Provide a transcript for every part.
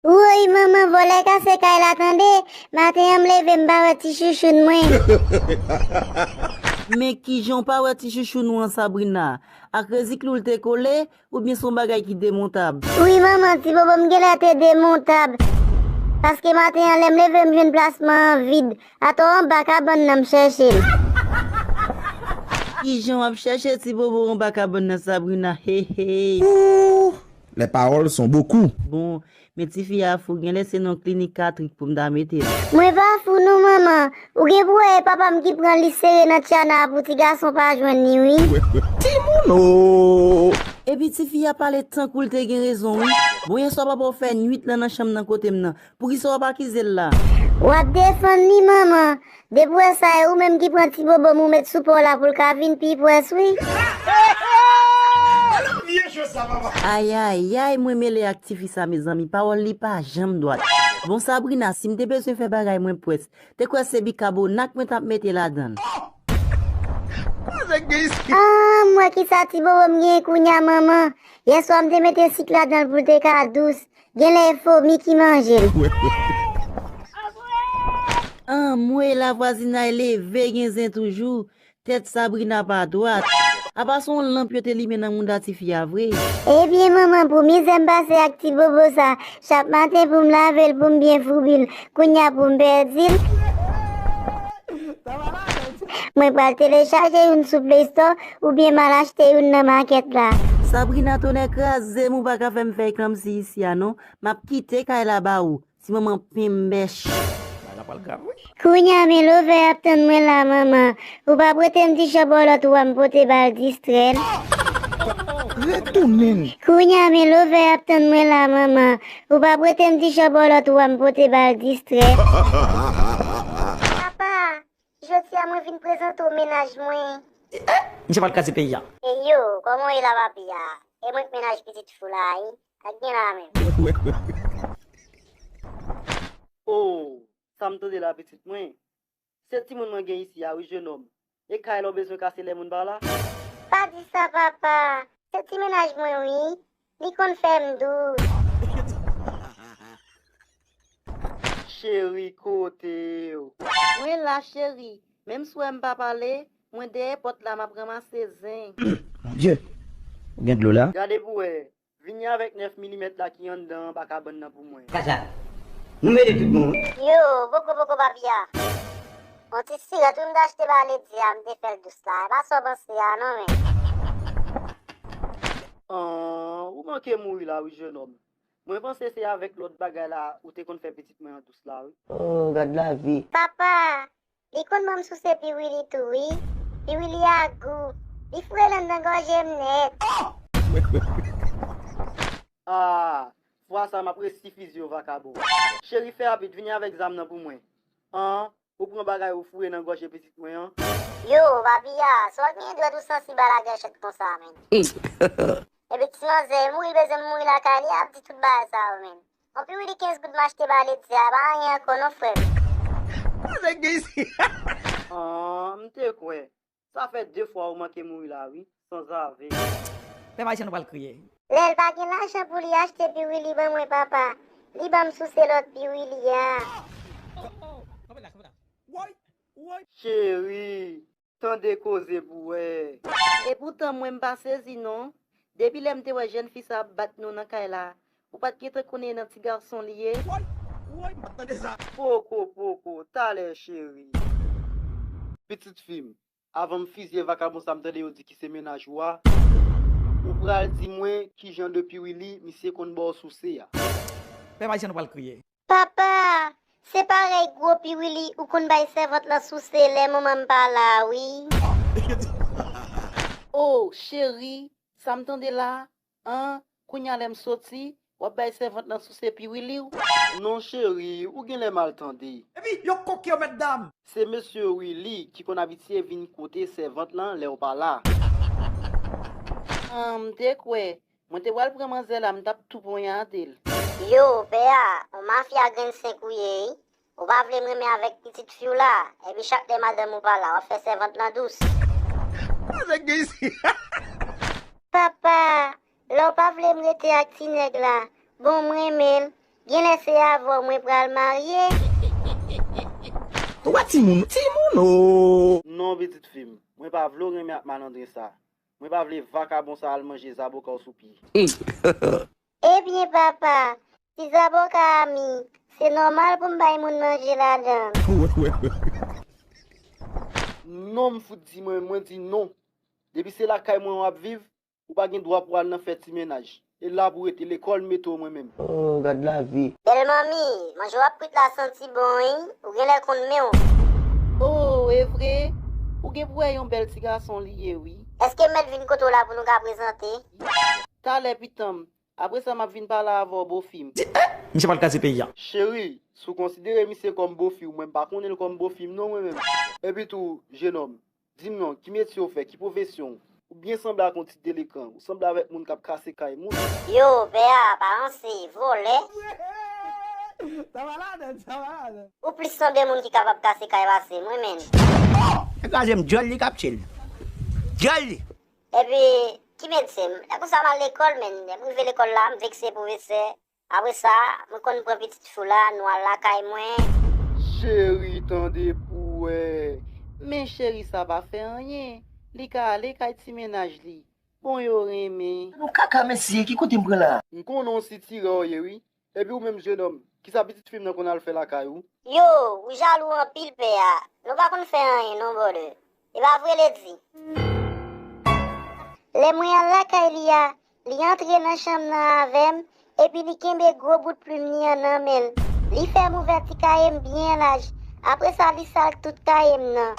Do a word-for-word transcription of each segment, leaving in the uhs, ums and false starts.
Woy, manman, vòlè kase kay la, tande. Maten an, m leve, m pa wè ti chouchoun mwen. Men kijan w pa wè ti chouchoun ou an, Sabrina? Ak reziklou l te kole, oubyen se yon bagay ki demontab? Wi, manman, ti bobo m genlè te demontab. Paske maten an, lè m leve, m jwenn plasman an vid. Atò anba kabann nan, m chèche l. Kijan w ap chèche ti bobo anba kabann nan, Sabrina? He, he. Ouh, les paroles sont beaucoup. Bon, men tifi a fou, genlè se nan klinik Katrik pou m ta mete l. Mwen pa fou non, manman. Ou gen pou wè e papa m ki pran li sere nan tchana a pou ti gason pa jwenn li, wi. Timoun o! Epi tifi a pale tankou l te gen rezon, wi. Bon, yèswa papa w fè nwit lan nan chanm nan kote m nan. Poukisa w ap akize l la? W ap defann li, manman. Depi w wè sa, e ou menm ki pran ti bobo m ou met sou pa w la pou l ka vin pi pwès, wi. Ayayay, mwen mele ak tifi sa, mezanmi. Pawòl li pa janm dwat. Bon, Sabrina, si m te bezwen fè bagay mwen pwès, te kwè se bikabonat mwen t ap mete ladan l. Ah, m wè kisa ti bobo m gen kounye a, manman. Yèswa, m te mete sik ladan l pou l te ka dous. Genlè e fomi ki manje l. Anmwey, lavwazinay leve gen zen toujou. Tèt Sabrina pa dwat. Apa se yon lanp yo te limen nan mouda tifi a vre? Ebyen, manman, pou mizè m pase ak ti bobo sa, chak maten pou m lave l, pou m byen foubi l, kounye a pou m pèdi l. Mwen pral telechaje youn sou Play Store oubyen m al achte youn nan makèt la. Sabrina, tonè kraze m, ou pa ka fè m fè kòmsi isi a non. M ap kite kay la ba ou. Ti manman penbèch. Bagay la pral grav, wi. Kounye a, men lovè ap tann mwen la, manman. Ou pa prete m ti chan bòlòt ou a m pote ba l distrè l. Retounen. Kounye a, men lovè ap tann mwen la, manman. Ou pa prete m ti chan bòlòt ou a m pote ba l distrè l. Papa, jodi a mwen vin prezante w mennaj mwen. Eh, misye pral kraze peyi a. E yo, kòman w ye la, papi a? E mwen k mennaj pitit fou la, wi. Sa k gen la menm? Oh, sa m tande la, pitit mwen? Se timoun mwen gen isi a, wi, jenòm. E kay la w bezwen kase lè moun pa la? Pa di sa, papa. Se ti mennaj mwen, wi. Li konn fè m dous. Cheri, kote w? Mwen la, cheri. Menm si w wè m pa pale, mwen dèyè pòt la, m ap ranmase zen. Mon Dieu, ou gen dlo la? Gade pou wè. Vini avèk nèf milimèt la ki anndan anba kabann nan pou mwen. Kaka. Nou mele tout bon, wi. Yo, poko poko papi a. On ti sirèt wi m t achte ba Lady a, m te fè l dous la. E pa sa w panse a non, men. An, ou manke mouri la wi, jenòm. Mwen panse se avèk lòt bagay la ou te konn fè pitit mwen an dous la, wi. Oh, gad lavi. Papa, li konn ban m souse piwili tou, wi. Piwili a gou. Li foure l anndan gòje m nèt. Ah! Fwa sa m ap resi fiziye w, vakabon. Cheri, fè rapid, vini avèk zam nan pou mwen. An, ou pran bagay ou foure nan gòje pitit mwen an. Yo, papi a, sa w genyen dwèt ou sansib a lagèchèt konsa, menn. Epi ti manzè mouri, l bezwen mouri lakay li, ap di tout bagay sa yo, menn. On piwili kenz goud m achte ba Lady a, pa anyen ankò non, frè m. An, m te kwè. Sa fè de fwa ou manke mouri la, wi. Sanzave. Pèp ayisyen nou pral kriye. Lè l pa gen lajan pou li achte piwili ban mwen, papa, li ban m souse lòt piwili a. Cheri, tande koze pou wè. Epoutan mwen m pa sezi non. Depi lè m te wè jèn fi sa ap bat nou nan kay la, ou pa t gentan konnen nan ti gason li ye? Woy, woy, m pa t tande sa. Poko, poko, talè cheri. Pitit fi m, avan m fizye vakabon sa m tande yo di ki se mennaj ou a, ou pral di mwen kijan de piwili misye konn ba w souse a. Pèp ayisyen nou pral kriye. Papa, se parèy gwo piwili ou konn bay sèvant lan souse lè manman m pa la, wi. Oh, cheri, sa m tande la? An, kounye a lè m soti, w ap bay sèvant lan souse piwili w? Non, cheri, ou genlè mal tande. Epi, yo koke yo, mètdam! Se mesye Willy ki konn abitye vin kote sèvant lan lè w pa la. An, m te kwè. Mwen te pral pran manzè la, m t ap tou ponyade l. Yo, pè a, on mafya grenn senk ou ye, wi. Ou pa vle m renmen avèk pitit fi w la, epi chak lè madanm ou pa la, w ap fè sèvant lan dous. Koze gen isi? Papa, lè w pa vle m rete ak ti nèg la, bon, m renmen l, Genlè se avè w mwen pral marye. Ou pa timoun, timoun o. Non, pitit fi m, mwen pa vle w renmen ak malandren sa. Mwen pa vle vakabon sa al manje zaboka w sou pye. Ebyen papa, si zaboka a mi, se nòmal pou m bay moun manje ladan l. Non, m fout di mwen, mwen di non. Depi se lakay mwen w ap viv, ou pa gen dwa pou al nan fè ti mennaj. E la pou rete, lekòl m mete w mwen menm. Oh, gad lavi. Bèl manmi, manje w ap kwit la santi bon wi, ou genlè konn men w. Oh, e vre? Ou gen pou wè yon bèl ti gason li ye wi. Èske m mèt vin kote w la pou nou ka prezante? Talè pitanm, apre sa m ap vin pale avè w bofi m. Misye pral kraze peyi a. Cheri, si w konsidere misye kòm bofi w, mwen m pa konnen l kòm bofi m non mwen menm. Epi tou, jenòm, di m non, ki metye w fè, ki pwofesyon w? Ou byen sanble ak yon ti delekan, ou sanble avèk moun k ap kase kay moun. Yo, pè a, pa ranse, vòlè. Sa va ladan, sa va ladan. Ou plis sanble moun ki kapab kase kay pase mwen menn. E kraze m, dyòl li k ap tye l. Dyòl li. Epi, ki medsen m? Lè konsa m al lekòl menn, lè m rive lekòl la, m vekse pwofesè. Apre sa, mwen konn pran pitit fi w la, nou al lakay mwen. Cheri, tande pou wè. Men cheri sa pa fè anyen, li ka ale kay ti mennaj li. Bon yo renmen. Nou kaka mesye, ki kote m pran la? M konnen w sitirè w ye wi. Epi w menm jenòm, kisa pitit fi m nan konn al fè lakay ou? Yo, ou jalou anpil pè a. Nou pa konn fè anyen non brother. E pa vre Lady? Lè mwen al lakay li a, li antre nan chanm nan avè m, epi li kenbe gwo bout plim li an nan men l. Li fè m ouvè ti kaye m byen laj. Apre sa, li sal tout kaye m nan.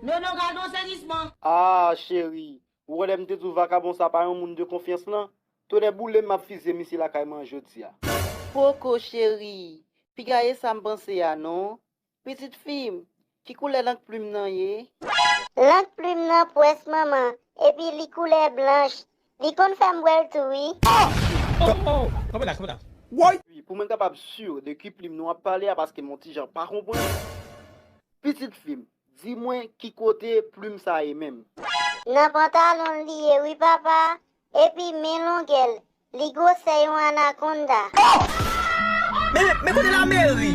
Nono gad yon sezisman. Ah, cheri, ou wè lè m te di w vakabon sa pa yon moun de konfyans lan? Tonnè boule m, m ap fize misye lakay mwen jodi a. Poko cheri, piga e sa m panse a non. Pitit fi m, ki koulè lank plim nan ye? Lank plim nan pwès manman, epi li koulè blanch. Li konn fè m bwè l tou wi. Oh, oh, kanpe la, kanpe la. Woy! Wi, pou mwen kapab si de ki plim nou ap pale a paske m on ti jan pa konprann. Pitit fi m, di mwen ki kote plim sa ye menm? Nan pantalon l li ye wi papa, epi men longè l, li gwosè yon anakonda. Men, men kote lameri?